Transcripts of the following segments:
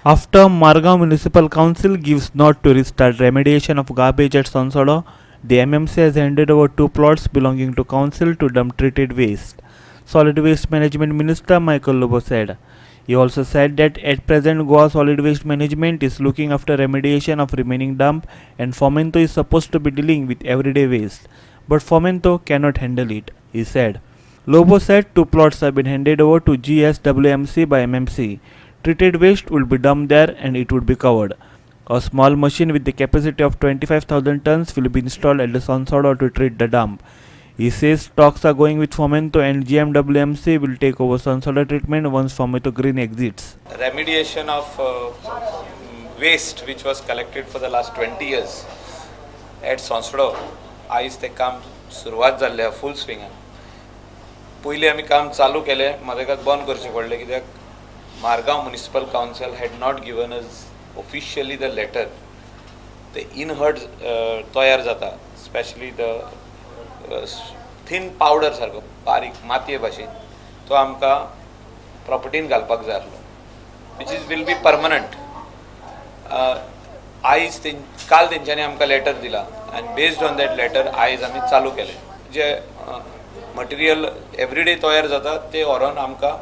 After Margao Municipal Council gives nod to restart remediation of garbage at Sonsodo, the MMC has handed over two plots belonging to council to dump treated waste. Solid Waste Management Minister Michael Lobo said. He also said that at present Goa Solid Waste Management is looking after remediation of remaining dump and Fomento is supposed to be dealing with everyday waste. But Fomento cannot handle it, he said. Lobo said two plots have been handed over to GSWMC by MMC. Treated waste will be dumped there and it would be covered. A small machine with the capacity of 25,000 tons will be installed at the Sonsodo to treat the dump. He says talks are going with Fomento and GMWMC will take over Sonsodo treatment once Fomento Green exits. Remediation of waste which was collected for the last 20 years at Sonsodo, आयज तें काम सुरवात जाल्लें आहा फूल स्विंगान. पयलीं आमी काम चालू केलें, मदेकात बंद करचें पडलें कित्याक Margao Municipal Council had not given us officially the letter. ते इनहर्ट तयार जाता, स्पेशली the thin powder सारको बारीक मातये भाशेन, तो आमकां प्रॉपर्टीन घालपाक जाय आसलो, which is will be permanent. आयज काल तेंच्यांनी आमकां लेटर दिला आनी बेस्ड ऑन that letter आयज आमी चालू केलें. जे मटेरियल एवरीडे तयार जाता ते व्हरोन आमकां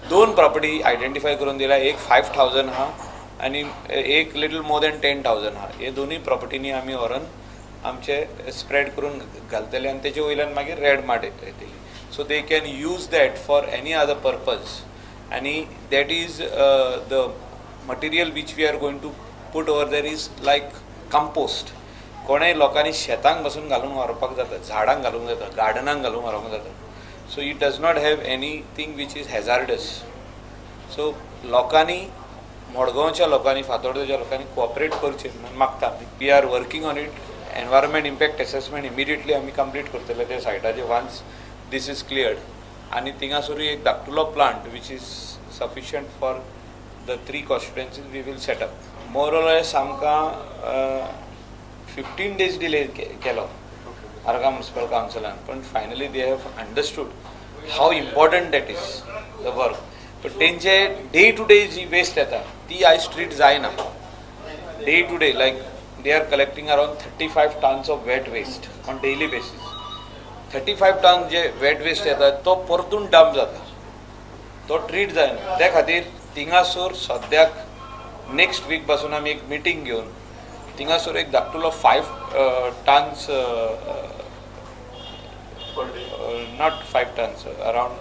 दोन प्रॉपर्टी आयडेंटिफाय करून दिल्या. एक 5,000 आहा आनी एक लिटल मोर दॅन 10,000 आहा. हे दोनूय प्रॉपर्टीनी आमी व्हरोन आमचे स्प्रेड करून घालतले आनी तेजे वयल्यान मागीर रेड मार्ट येतली, so they can use that for any other purpose. आनी that is the material which we are going to put over there is like compost. कोणेय लोकांनी शेतांक बसून घालून व्हरपाक जाता, झाडांक घालूंक जाता, गार्डनाक घालून व्हरपाक जाता. So it does not have anything which is hazardous. So लोकांनी, मडगांवच्या लोकांनी, फातोर्डेच्या लोकांनी कोऑपरेट करचें म्हणून मागता. We are working on it. Environment impact assessment immediately आमी कंप्लीट करतले ते सायटाचे वन्स these is cleared. आनी थिंगासरूय एक धाकटुलो plant which is sufficient for the three constituencies we will set up. More or less आमकां 15 डेज डिले केलो Margao municipal कावन्सिलान, पण finally they have understood how important that is the work. पण तेंचे day two day जी waste येता ती आयज treat जायना. Day to day, like they are collecting around 35 tons of wet waste on daily basis. 35 ton J wet waste येता तो परतून डंप जाता, तो ट्रीट जायना. त्या खातीर थिंगासर सद्याक नेक्स्ट वीक पासून आमी एक मिटींग घेवन थिंगासर एक धाकटुलो 5 tons, not 5 tons, around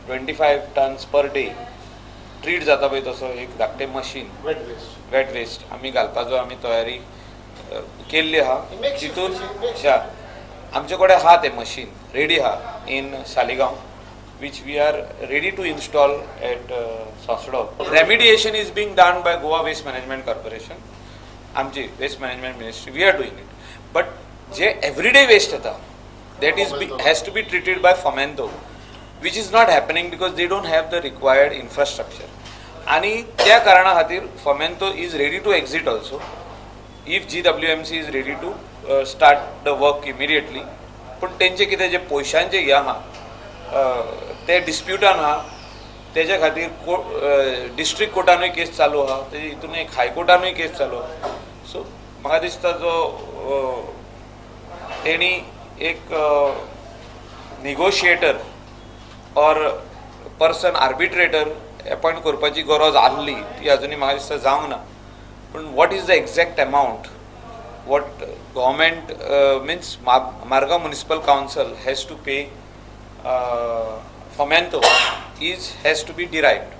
25 tons per day treat जाता पळय तसो एक धाकटें machine wet waste. Wet waste आमी घालपाचो आमी तयारी केल्ली आहा. तितून आमचे कडेन आहा तें मशीन रेडी आहा in Saligao, which we are ready to install at Sonsodo. Remediation is being done by Goa Waste Management Corporation, आमची waste management ministry, we are doing it. But J everyday waste येता, that is has to be treated by Fomento, which is not happening because they don't have the required infrastructure. आणि त्या कारणा खातीर Fomento is ready to exit also if GWMC is ready to start the work immediately. पूण तेंचे कितें जे पयशांचे हे आहा, ते डिस्प्युटान आहा. तेज्या खातीर को डिस्ट्रिक्ट कोर्टानूय केस चालू आहा, तेजे हितून एक हायकोर्टानूय केस चालू आहा. सो म्हाका दिसता जो तेणी एक negotiator or person, arbitrator appoint करपाची गरज आहली, ती अजुनूय म्हाका दिसता जावंक ना. पूण what is the exact amount what government, means Margao Municipal Council, has to pay Fomento is has to be derived.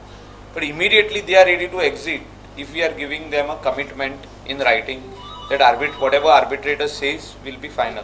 But immediately they are ready to exit if we are giving them a commitment in writing that whatever arbitrator says will be final.